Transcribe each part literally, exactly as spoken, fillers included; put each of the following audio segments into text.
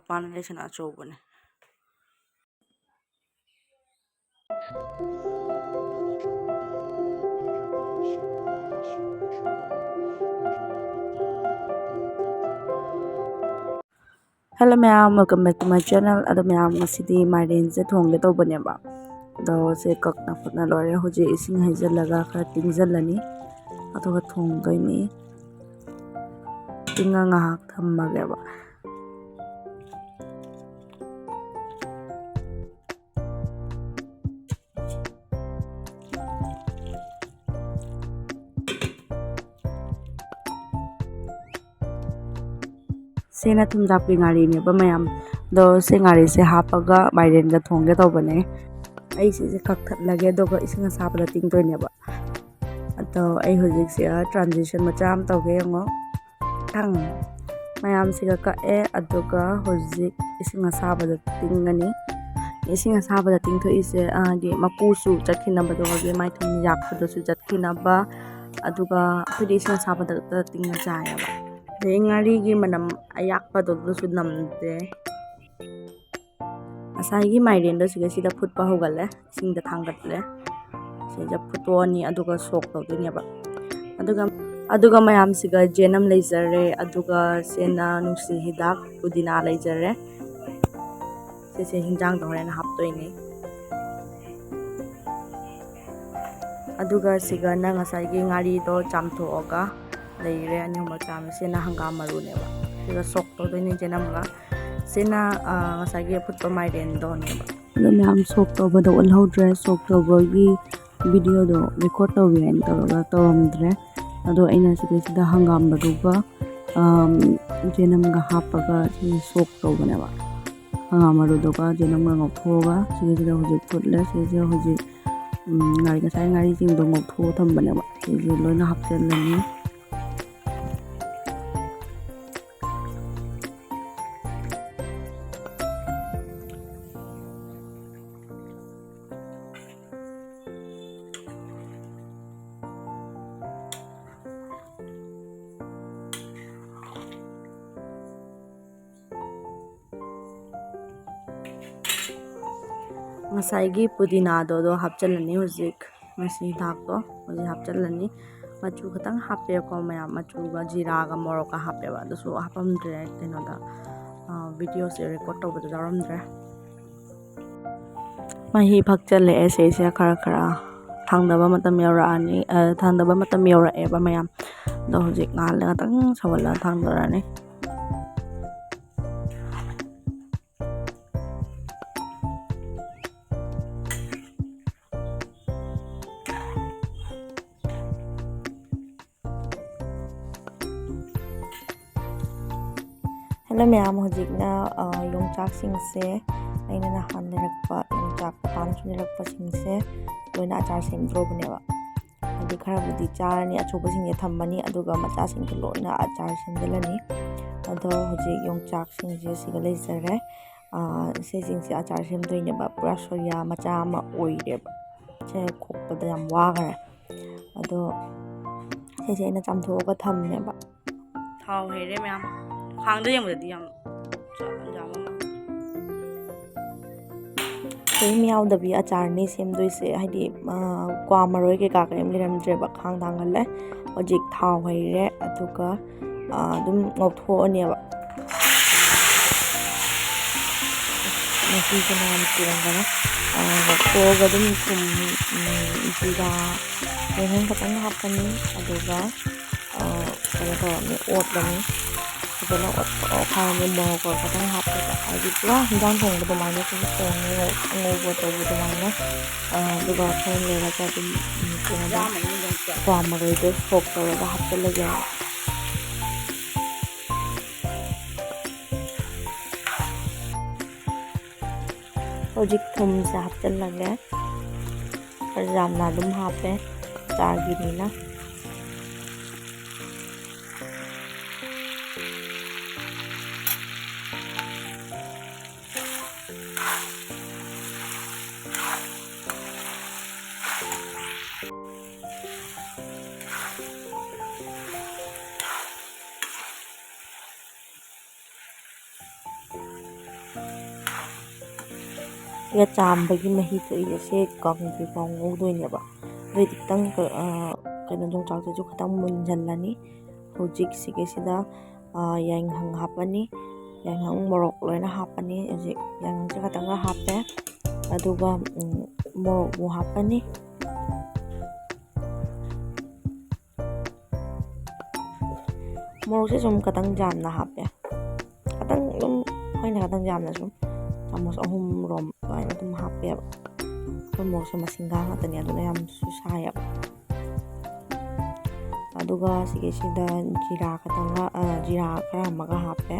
ꯃꯄꯥꯟꯗ ꯂꯩꯁꯅ ꯑꯆꯧꯕꯅꯦ꯫ Hello ꯃꯌꯥꯝ, welcome back to my channel. ꯑꯗꯣ ꯃꯌꯥꯝ, ꯉꯁꯤꯗꯤ ꯃꯥꯏꯔꯦꯟꯁꯦ ꯊꯣꯡꯒꯦ ꯇꯧꯕꯅꯦꯕ꯫ ꯑꯗꯣ ꯁꯦ ꯀꯛꯅ ꯈꯣꯠꯅ ꯂꯣꯏꯔꯦ꯫ ꯍꯧꯖꯤꯛ ꯏꯁꯤꯡ ꯍꯩꯖꯤꯜꯂꯒ ꯈꯔ ꯇꯤꯡꯁꯤꯜꯂꯅꯤ, ꯑꯗꯨꯒ ꯊꯣꯡꯗꯣꯏꯅꯤ꯫ ꯇꯤꯡꯉ ꯉꯥꯏꯍꯥꯛ ꯊꯝꯃꯒꯦꯕ꯫ ꯁꯤꯅ ꯊꯨꯝꯖꯥꯛꯄꯤ ꯉꯥꯔꯤꯅꯦꯕ ꯃꯌꯥꯝ꯫ ꯑꯗꯣ ꯁꯤ ꯉꯥꯔꯤꯁꯦ ꯍꯥꯞꯄꯒ ꯃꯥꯏꯔꯦꯟꯒ ꯊꯣꯡꯒꯦ ꯇꯧꯕꯅꯦ꯫ ꯑꯩ ꯁꯤꯁꯦ ꯀꯛꯊꯠꯂꯒꯦ, ꯑꯗꯨꯒ ꯏꯁꯤꯡ ꯑꯁꯥꯕꯗ ꯇꯤꯡꯗꯣꯏꯅꯦꯕ꯫ ꯑꯗꯣ ꯑꯩ ꯍꯧꯖꯤꯛꯁꯦ transition ꯃꯆꯥ ꯑꯃ ꯇꯧꯒꯦ, ꯌꯦꯡꯉꯣ꯫ ꯊꯥꯡ ꯃꯌꯥꯝꯁꯤꯒ ꯀꯛꯑꯦ, ꯑꯗꯨꯒ ꯍꯧꯖꯤꯛ ꯏꯁꯤꯡ ꯑꯁꯥꯕꯗ ꯇꯤꯡꯒꯅꯤ꯫ ꯏꯁꯤꯡ ꯑꯁꯥꯕꯗ ꯇꯤꯡꯊꯣꯛꯏꯁꯦ, ꯑ, ꯍꯥꯏꯗꯤ ꯃꯀꯨꯁꯨ ꯆꯠꯈꯤꯅꯕꯗꯣ, ꯍꯧꯖꯤꯛ ꯃꯥꯏ ꯊꯨꯝ ꯌꯥꯛꯄꯗꯨꯁꯨ ꯆꯠꯈꯤꯅꯕ꯫ ꯑꯗꯨꯒ ꯑꯩꯈꯣꯏꯗꯤ ꯏꯁꯤꯡ ꯑꯁꯥꯕꯗ ꯇꯤꯡꯉ ꯆꯥꯏꯌꯦꯕ꯫ ꯑꯗꯩ ꯉꯥꯔꯤꯒꯤ ꯃꯅꯝ ꯑꯌꯥꯛꯄꯗꯨꯁꯨ ꯅꯝꯗꯦ꯫ ꯉꯁꯥꯏꯒꯤ ꯃꯥꯏꯔꯦꯟꯗꯣ ꯁꯤꯗ, ꯁꯤꯗ ꯐꯨꯠꯄ ꯍꯧꯒꯠꯂꯦ, ꯏꯁꯤꯡꯗ ꯊꯥꯡꯒꯠꯂꯦ꯫ ꯁꯤꯗ ꯐꯨꯠꯇꯣꯛꯑꯅꯤ, ꯑꯗꯨꯒ ꯁꯣꯛ ꯇꯧꯗꯣꯏꯅꯦꯕ꯫ ꯑꯗꯨꯒ, ꯑꯗꯨꯒ ꯃꯌꯥꯝꯁꯤꯒ ꯖꯦꯅꯝ ꯂꯩꯖꯔꯦ, ꯑꯗꯨꯒ ꯁꯤꯅ ꯅꯨꯡꯁꯤ ꯍꯤꯗꯥꯛ ꯄꯨꯗꯤꯅꯥ ꯂꯩꯖꯔꯦ꯫ ꯁꯤꯁꯦ ꯍꯤꯟꯖꯥꯡꯗ ꯍꯣꯔꯦꯟ ꯍꯥꯞꯇꯣꯏꯅꯦ꯫ ꯑꯗꯨꯒ ꯁꯤꯒꯅ ꯉꯁꯥꯏꯒꯤ ꯉꯥꯔꯤꯗꯣ ꯆꯥꯝꯊꯣꯛꯑꯒ ꯂꯩꯔꯦ, ꯑꯅꯤ ꯑꯍꯨꯝꯔꯛ ꯆꯥꯝꯃꯦ꯫ ꯁꯤꯅ ꯍꯪꯒꯥꯝ ꯃꯔꯨꯅꯦꯕ, ꯁꯤꯒ ꯁꯣꯛ ꯇꯧꯗꯣꯏꯅꯦ ꯖꯦꯅꯝꯒ꯫ ꯁꯤꯅ, ꯑ, ꯉꯁꯥꯏꯒꯤ ꯑꯐꯨꯠꯄ ꯃꯥꯏꯔꯦꯟꯗꯣꯅꯦꯕ꯫ ꯑꯗꯣ ꯃꯌꯥꯝ ꯁꯣꯛ ꯇꯧꯕꯗꯣ ꯎꯠꯍꯧꯗ꯭ꯔꯦ꯫ ꯁꯣꯛ ꯇꯧꯕꯒꯤ ꯚꯤꯗꯤꯑꯣꯗꯣ ꯔꯦꯀꯣꯔꯠ ꯇꯧꯒꯦ ꯍꯥꯏꯅ ꯇꯧꯔꯒ ꯇꯧꯔꯝꯗ꯭ꯔꯦ꯫ ꯑꯗꯣ ꯑꯩꯅ ꯁꯤꯗꯩꯁꯤꯗ ꯍꯪꯒꯥꯝ ꯃꯔꯨꯒ, ꯑꯝ, ꯖꯦꯅꯝꯒ ꯍꯥꯞꯄꯒ ꯁꯤ ꯁꯣꯛ ꯇꯧꯕꯅꯦꯕ꯫ ꯍꯪꯒꯥꯝ ꯃꯔꯨꯗꯨꯒ ꯖꯦꯅꯝꯒ ꯉꯧꯊꯣꯛꯑꯒ ꯁꯤꯗꯩꯁꯤꯗ ꯍꯧꯖꯤꯛ ꯐꯨꯠꯂꯦ꯫ ꯁꯤꯗꯩꯁꯤꯗ ꯍꯧꯖꯤꯛ, ꯎꯝ, ꯉꯥꯔꯤ, ꯉꯁꯥꯏ ꯉꯥꯔꯤꯁꯤꯡꯗꯣ ꯉꯧꯊꯣꯛꯑ ꯊꯝꯕꯅꯦꯕ, ꯁꯤꯁꯦ ꯂꯣꯏꯅ ꯍꯥꯞꯆꯤꯜꯂꯅꯤ꯫ ꯉꯁꯥꯏꯒꯤ ꯄꯨꯗꯤꯅꯥꯗꯣ ꯑꯗꯣ ꯍꯥꯞꯆꯤꯜꯂꯅꯤ ꯍꯧꯖꯤꯛ꯫ ꯉꯁꯤ ꯍꯤꯗꯥꯛꯇꯣ ꯍꯧꯖꯤꯛ ꯍꯥꯞꯆꯤꯜꯂꯅꯤ꯫ ꯃꯆꯨ ꯈꯤꯇꯪ ꯍꯥꯞꯄꯦꯀꯣ ꯃꯌꯥꯝ, ꯃꯆꯨꯒ ꯖꯤꯔꯥꯒ ꯃꯣꯔꯣꯛꯀ ꯍꯥꯞꯄꯦꯕ, ꯑꯗꯨꯁꯨ ꯍꯥꯞꯄꯝꯗ꯭ꯔꯦ ꯀꯩꯅꯣꯗ, ꯚꯤꯗꯤꯑꯣꯁꯦ ꯔꯦꯀꯣꯔꯠ ꯇꯧꯕꯗ ꯌꯥꯎꯔꯝꯗ꯭ꯔꯦ꯫ ꯃꯍꯤ ꯐꯛꯆꯜꯂꯛꯑꯦ ꯁꯤꯁꯦ ꯈꯔ ꯈꯔ꯫ ꯊꯥꯡꯗꯕ ꯃꯇꯝ ꯌꯧꯔꯛꯑꯅꯤ, ꯑ, ꯊꯥꯡꯗꯕ ꯃꯇꯝ ꯌꯧꯔꯛꯑꯦꯕ ꯃꯌꯥꯝ꯫ ꯑꯗꯣ ꯍꯧꯖꯤꯛ ꯉꯥꯜꯂꯦ, ꯉꯥꯛꯇꯪ ꯁꯧꯍꯜꯂꯒ ꯊꯥꯡꯗꯔꯅꯤ꯫ ꯍꯦꯜꯂꯣ ꯃꯌꯥꯝ, ꯍꯧꯖꯤꯛꯅ, ꯑ, ꯌꯣꯡꯆꯥꯛꯁꯤꯡꯁꯦ, ꯑꯩꯅ ꯅꯍꯥꯟ ꯂꯩꯔꯛꯄ ꯌꯣꯡꯆꯥꯛ ꯄꯥꯟꯁꯨ ꯂꯩꯔꯛꯄꯁꯤꯡꯁꯦ ꯂꯣꯏꯅ ꯑꯆꯥꯔ ꯁꯦꯝꯗ꯭ꯔꯣꯕꯅꯦꯕ꯫ ꯍꯥꯏꯗꯤ ꯈꯔꯕꯨꯗꯤ ꯆꯥꯔꯅꯤ, ꯑꯆꯧꯕꯁꯤꯡꯁꯦ ꯊꯝꯃꯅꯤ, ꯑꯗꯨꯒ ꯃꯆꯥꯁꯤꯡꯁꯦ ꯂꯣꯏꯅ ꯑꯆꯥꯔ ꯁꯦꯝꯖꯤꯜꯂꯅꯤ꯫ ꯑꯗꯣ ꯍꯧꯖꯤꯛ ꯌꯣꯡꯆꯥꯛꯁꯤꯡꯁꯦ ꯁꯤꯒ ꯂꯩꯖꯔꯦ꯫ ꯑ, ꯁꯤꯁꯤꯡꯁꯦ ꯑꯆꯥꯔ ꯁꯦꯝꯗꯣꯏꯅꯦꯕ꯫ ꯄꯨꯔꯥ ꯁꯣꯔꯤꯌꯥ ꯃꯆꯥ ꯑꯃ ꯑꯣꯏꯔꯦꯕ꯫ ꯁꯦ ꯈꯣꯛꯄꯗ ꯌꯥꯝ ꯋꯥꯈꯔꯦ꯫ ꯑꯗꯣ ꯁꯤꯁꯦ ꯑꯩꯅ ꯆꯥꯝꯊꯣꯛꯑꯒ ꯊꯝꯃꯦꯕ꯫ ꯊꯥꯎ ꯍꯩꯔꯦ ꯃꯌꯥꯝ꯫ ꯈꯥꯡꯗ ꯌꯦꯡꯕꯗꯗꯤ ꯌꯥꯝ ꯆ-, ꯌꯥꯝ ꯀꯔꯤꯝ ꯌꯥꯎꯗꯕꯤ ꯑꯆꯥꯔꯅꯤ ꯁꯦꯝꯗꯣꯏꯁꯦ꯫ ꯍꯥꯏꯗꯤ, ꯑ, ꯀ꯭ꯋꯥ ꯃꯔꯣꯏ ꯀꯩꯀꯥ ꯀꯔꯤꯝ ꯂꯩꯔꯝꯗ꯭ꯔꯦꯕ꯫ ꯈꯥꯡ ꯊꯥꯡꯒꯜꯂꯦ꯫ ꯍꯧꯖꯤꯛ ꯊꯥꯎ ꯍꯩꯔꯦ꯫ ꯑꯗꯨꯒ, ꯑ, ꯑꯗꯨꯝ ꯉꯧꯊꯣꯛꯑꯅꯦꯕ꯫ ꯃꯍꯤꯁꯦ ꯃꯌꯥꯝ ꯇꯣꯡꯗꯅ, ꯑ, ꯉꯧꯊꯣꯛꯑꯒ ꯑꯗꯨꯝ ꯊꯨꯝ, ꯎꯝ, ꯖꯤꯔꯥ, ꯆꯦꯡꯍꯤꯡ ꯈꯛꯇꯪ ꯍꯥꯞꯄꯅꯤ꯫ ꯑꯗꯨꯒ, ꯑ, ꯀꯩꯅꯣ ꯇꯧꯔꯅꯤ, ꯑꯣꯠꯂꯅꯤ꯫ ꯐꯖꯅ ꯑꯣꯠ-, ꯑꯣꯠꯈꯥꯏꯔꯅꯤ꯫ ꯃꯣꯔꯣꯛꯀ ꯈꯛꯇꯪ ꯍꯥꯞꯄꯒ, ꯍꯥꯏꯗꯤ ꯄꯨꯔꯥ ꯍꯤꯟꯖꯥꯡ ꯊꯣꯡꯕ ꯑꯗꯨꯃꯥꯏꯅ ꯁꯨꯝ ꯊꯣꯡꯉꯦ, ꯑꯉꯧꯕ ꯇꯧꯕ ꯑꯗꯨꯃꯥꯏꯅ꯫ ꯑ, ꯑꯗꯨꯒ ꯈꯔ ꯂꯩꯔꯒ ꯑꯗꯨꯝ, ꯎꯝ, ꯀꯩꯅꯣꯗ ꯀ꯭ꯋꯥ ꯃꯔꯣꯏꯗꯣ ꯁꯣꯛ ꯇꯧꯔꯒ ꯍꯥꯞꯆꯤꯜꯂꯒꯦ꯫ ꯍꯧꯖꯤꯛ ꯊꯨꯝꯁꯦ ꯍꯥꯞꯆꯤꯜꯂꯒꯦ꯫ ꯈꯔ ꯌꯥꯝꯅ ꯑꯗꯨꯝ ꯍꯥꯞꯄꯦ, ꯆꯥꯒꯤꯅꯤꯅ꯫ ꯁꯤꯒ ꯆꯥꯝꯕꯒꯤ ꯃꯍꯤ ꯊꯣꯛꯏꯁꯦ, ꯁꯤ ꯀꯥꯡꯁꯣꯏ ꯐꯥꯎ ꯉꯧꯗꯣꯏꯅꯦꯕ꯫ ꯑꯗꯨꯏꯗꯤ ꯈꯤꯇꯪ, ꯑ, ꯀꯩꯅꯣ, ꯌꯣꯡꯆꯥꯛꯁꯤꯁꯨ ꯈꯤꯇꯪ ꯃꯨꯟꯖꯜꯂꯅꯤ꯫ ꯍꯧꯖꯤꯛ ꯁꯤꯒꯤꯁꯤꯗ, ꯑ, ꯌꯥꯏꯉꯪ ꯍꯥꯞꯄꯅꯤ꯫ ꯌꯥꯏꯉꯪ, ꯃꯣꯔꯣꯛ ꯂꯣꯏꯅ ꯍꯥꯞꯄꯅꯤ꯫ ꯍꯧꯖꯤꯛ ꯌꯥꯏꯉꯪꯁꯦ ꯈꯤꯇꯪꯒ ꯍꯥꯞꯄꯦ꯫ ꯑꯗꯨꯒ, ꯎꯝ, ꯃꯣꯔꯣꯛ ꯑꯃꯨꯛ ꯍꯥꯞꯄꯅꯤ꯫ ꯃꯣꯔꯣꯛꯁꯦ ꯁꯨꯝ ꯈꯤꯇꯪ ꯌꯥꯝꯅ ꯍꯥꯞꯄꯦ꯫ ꯈꯤꯇꯪ ꯑꯗꯨꯝ, ꯑꯩꯈꯣꯏꯅ ꯈꯤꯇꯪ ꯌꯥꯝꯅ ꯁꯨꯝ ꯆꯥꯃꯁ ꯑꯍꯨꯝ ꯔꯣꯝ ꯑꯗꯨꯃꯥꯏꯅ ꯑꯗꯨꯝ ꯍꯥꯞꯄꯦꯕ꯫ ꯑꯩꯈꯣꯏ ꯃꯣꯔꯣꯛꯁꯦ ꯃꯁꯤꯡꯒ ꯉꯥꯛꯇꯅꯦ, ꯑꯗꯨꯅ ꯌꯥꯝꯁꯨ ꯁꯥꯏꯌꯦꯕ꯫ ꯑꯗꯨꯒ ꯁꯤꯒꯤꯁꯤꯗ ꯖꯤꯔꯥ ꯈꯤꯇꯪꯒ, ꯑ, ꯖꯤꯔꯥ ꯈꯔ ꯑꯃꯒ ꯍꯥꯞꯄꯦ꯫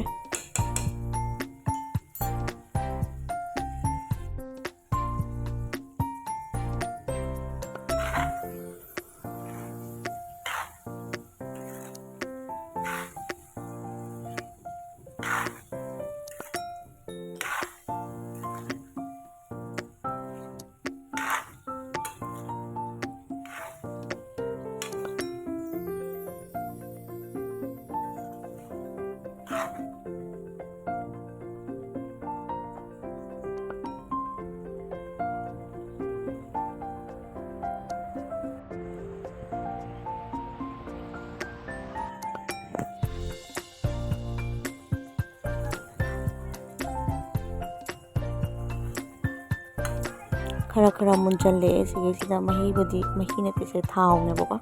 ꯈꯔ ꯈꯔ ꯃꯨꯟꯖꯜꯂꯛꯑꯦ꯫ ꯁꯤꯒꯤꯁꯤꯗ ꯃꯍꯤꯕꯨꯗꯤ, ꯃꯍꯤ ꯅꯠꯇꯦꯁꯦ, ꯊꯥꯎꯅꯦꯕꯀꯣ꯫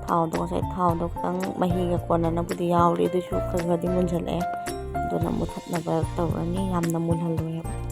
ꯊꯥꯎꯗꯣ, ꯉꯁꯥꯏ ꯊꯥꯎꯗꯣ ꯈꯤꯇꯪ ꯃꯍꯤꯒ ꯀꯣꯟꯅꯅꯕꯨꯗꯤ ꯌꯥꯎꯔꯤ, ꯑꯗꯨꯁꯨ ꯈꯔ ꯈꯔꯗꯤ ꯃꯨꯟꯖꯜꯂꯛꯑꯦ꯫ ꯑꯗꯨꯅ ꯃꯨꯊꯠꯅꯕ ꯇꯧꯔꯅꯤ, ꯌꯥꯝꯅ ꯃꯨꯜꯍꯜꯂꯣꯏꯕ꯫